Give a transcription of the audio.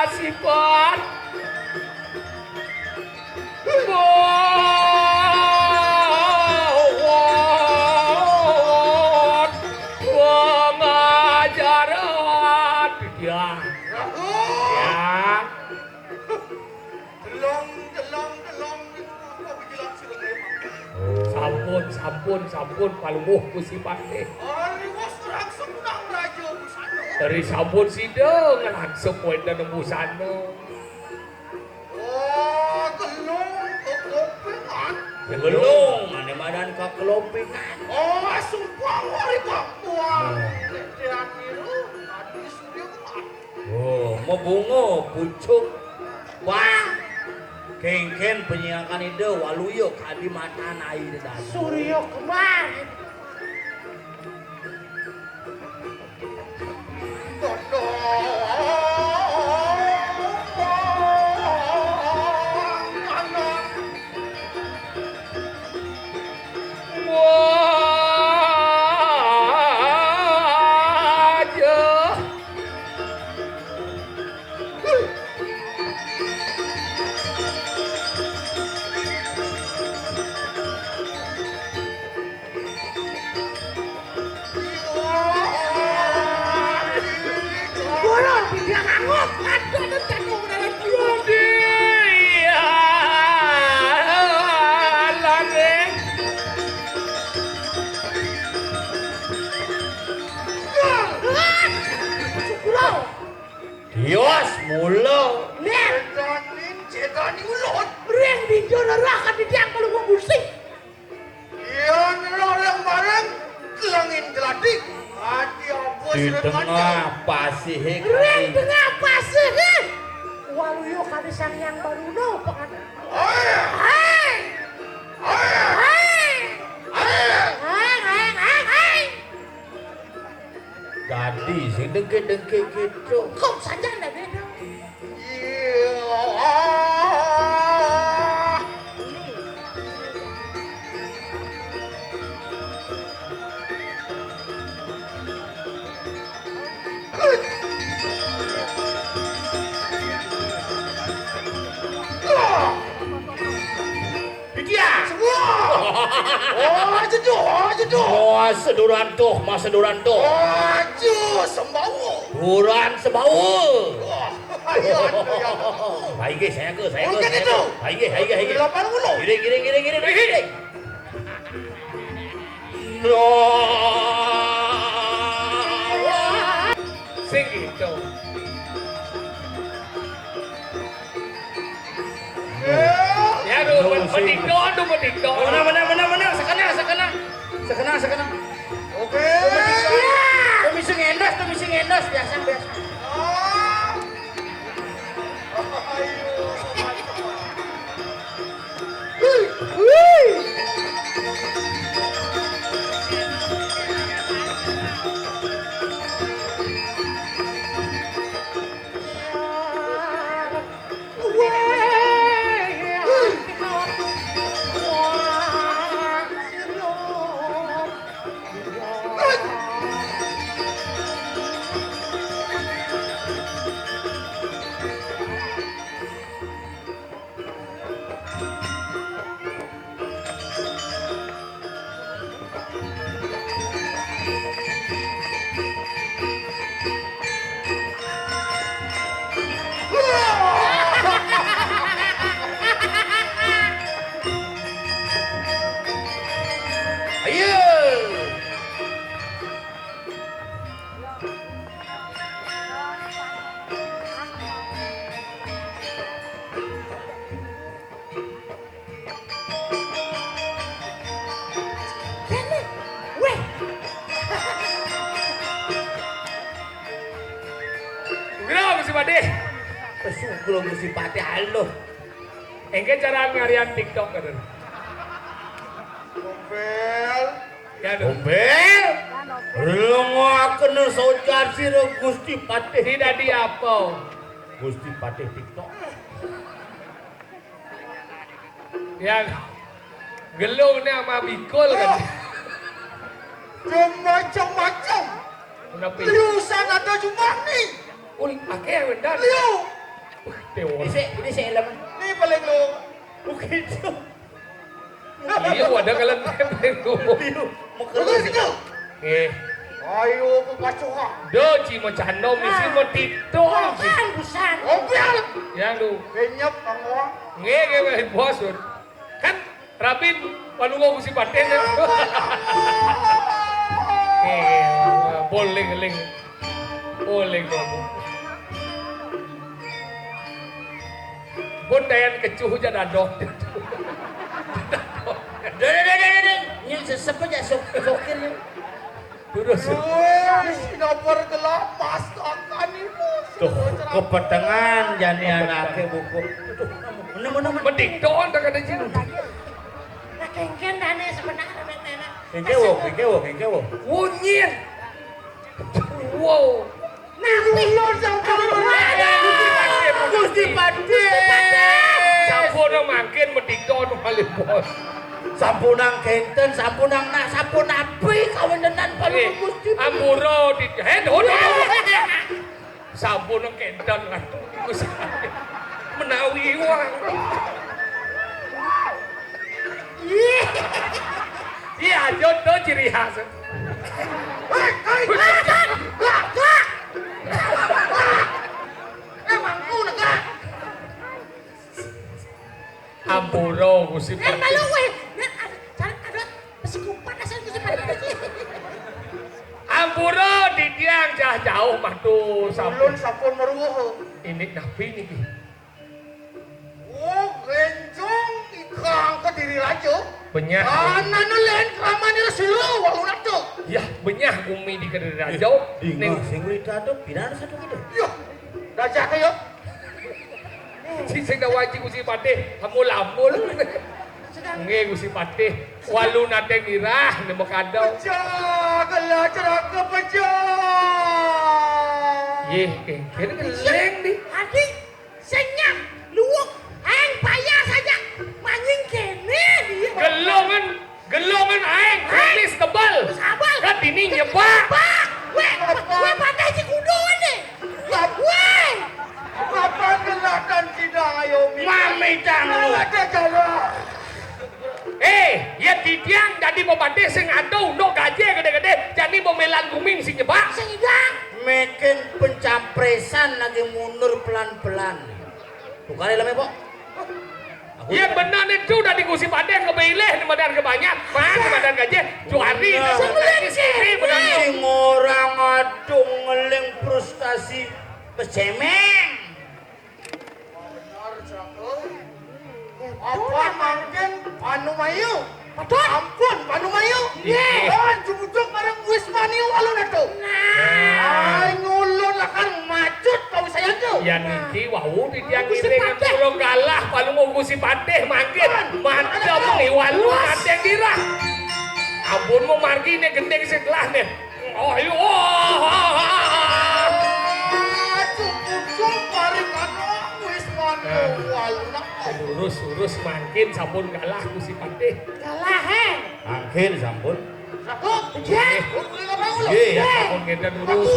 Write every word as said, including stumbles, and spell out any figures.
Ngasipat wawon pengajaran. Ya. Ya. Delong, delong, delong, niku kok iki langsung lewat. Sampun, sampun, sampun, paluwuh Gusti Patih. Aliwas langsung nang Raja Busana. Dari sampun sida ngelangsung wénten busana. Oh, gelung, kekopingan. Ya, gelung, ane madan kekelopingan. Oh, sumpah, wari, Pak. Wah, Dek Dean Niru, tadi surya kuat. Oh, mebunga pucuk. Wah, kéngkén penyiakan Ida Waluya kadi matan air dadi. Surya kembar. Wajah. Guru, dia ngangguk. Aduh, aduh, jatuh, udah, udah. Iya, lagi. Syukur. Tios mula. Nih. Cedaning, cedaning ulun. Ring dinjo nerah kan didiang kalau gua musik. Iya, nerah yang bareng, kelangin geladik. Ati apa di tengah pasih. Ring tengah pasih. Waluyo kali sang yang baru no pengen. Hai. Hai. Hai. Hai. Hai. Hai. Hai. Dadi sing dengke-dengke gitu. Kok saja ndak beda? Iki ya? Semua. Oh, aja tuh, oh, aja tuh. Oh, seduran tuh, mas seduran tuh. Oh, aja, sembawa. Duran sembawa. Wah, iya, iya, iya. Baik, saya ke, saya ke. Oke, saya itu. Ke. Baik, baik, baik. Delapan puluh. Giring, giring, giring, giring, giring. Sing gitu. Ya, aduh, medikno, aduh, medikno. Menang, menang, menang, menang. Sekena, sekena. Sekena, sekena. Oke. Tuh, medikno. Tuh, misi ngendos, tuh, misi ngendos. Biasa, biasa. Ah. Ayo, sobat. Patih. Sugul Gusti Patih, aluh. Engké cara ngarian TikTok, kadén. Gombél. Ya, aduh. Gombél. Lengoaken sojar sira Gusti Patih. Tidak diapa. Gusti Patih TikTok. Ya. Gelung né ama bikul kan. Macam-macam. Kenapa? Liu sanada jumahné. Oh, akéh wénten. Liu. Wah, déwa. Ini sih, ini sih elemen. Ini paling lu. Begitu. Iya, wadah kalian tempe lu. Liu. Bagus itu. Eh. Ayo, aku pacuha. Do, ci mau cando, misi mau TikTok. Bukan, bukan. Ngobrol. Ya, lu. Kenyap, kamu. Nggih, nggih, nggih, bos. Kan Rabin, Palungguh Gusti Patih, kan? Eh, boling-ling. Boling, boling. Pun dayan kecuh aja dadoh. Deh, deh, deh, deh, deh. Ini sesep aja sok, sokir ya. Terus. Wis, nomor gelah mas kakan ibu. Tuh, kepetengan jani anaké buku. Tuh, mana, mana, mana? Mending doang tak ada jin. Nah, kengken dané sebenarnya, Betena. Kengkewo, kengkewo, kengkewo. Wunyin. Wow. Nah, ulun sampai Gusti Patih. Sampun mangkin mending doang malih, bos. Sampunang kénten, sampunang nak, sampun napi kawéntenan Palungguh Gusti? Ampura di, eh, doh, doh, doh. Sampun kénten, Gusti. Menawi wang. Iya, aja to ciri khas. Hei, hei, hei, hei. Emang ku negak. Ampura, Gusti Patih. Eh, malu wéh. Nah, ada, ada, ada psikopat asal Gusti Patih. Ampura, titiang cah jauh matur sampun. Ulun sampun meruwuh. Ini napi niki? Oh, glénjong ikang Kediri Raja. Benyah. Anana lén kramane resila walu raja. Yah, benyah gumi di Kediri Raja. Ning sing wita tu pira satu gitu. Yah, dajak ayo. Sing sing dawaji Gusti Patih, amul-amul. Nggih, Gusti Patih. Walu nate mirah, nemu kadau. Pecah, gelah ceraka pecah. Yeh, kengken geleng di. Adi, senyap, luwuk, aeng payah saja. Manying kene dia. Gelongan, gelongan aeng, kumis tebal. Sabal. Kat ini nyebak. Nyebak. Weh, weh, patah si kudo ni. Woi! Apa gelatan sidang ayo mi? Mami tangguh. Ada jalan. Eh, ya titiang dadi pepatih sing ada unduk gaji gede-gede, jani pemelan guming sing nyebak. Sing nyebak. Meken pencapresan lagi mundur pelan-pelan. Tukar helmnya, Pok. Iya benar itu dari Gusti Patih kebilih, kemudian kebanyak, Pak, kemudian gaji, juari, benar. Sing orang adung ngeling frustasi pecemeng. Benar, Cakung. Apa mangkin Panu Mayu? Betul. Ampun, Panu Mayu. Iya. Oh, jujuk bareng Wismani walun itu. Nah. Ai ngulun lakar macut kau saya tu. Ya niki wau di tiang ini ngempura galah paling mau Gusti Patih mangkin. Mantap nih walun ateng dirah. Ampun mau margi nih gending setelah nih. Oh, iya. Cukup-cukup mari kanu wis manu waluna. Lurus-lurus mangkin sampun galah Gusti Patih. Galah, he. Mangkin sampun. Sampun. Nggih. Nggih, sampun ngenten lurus.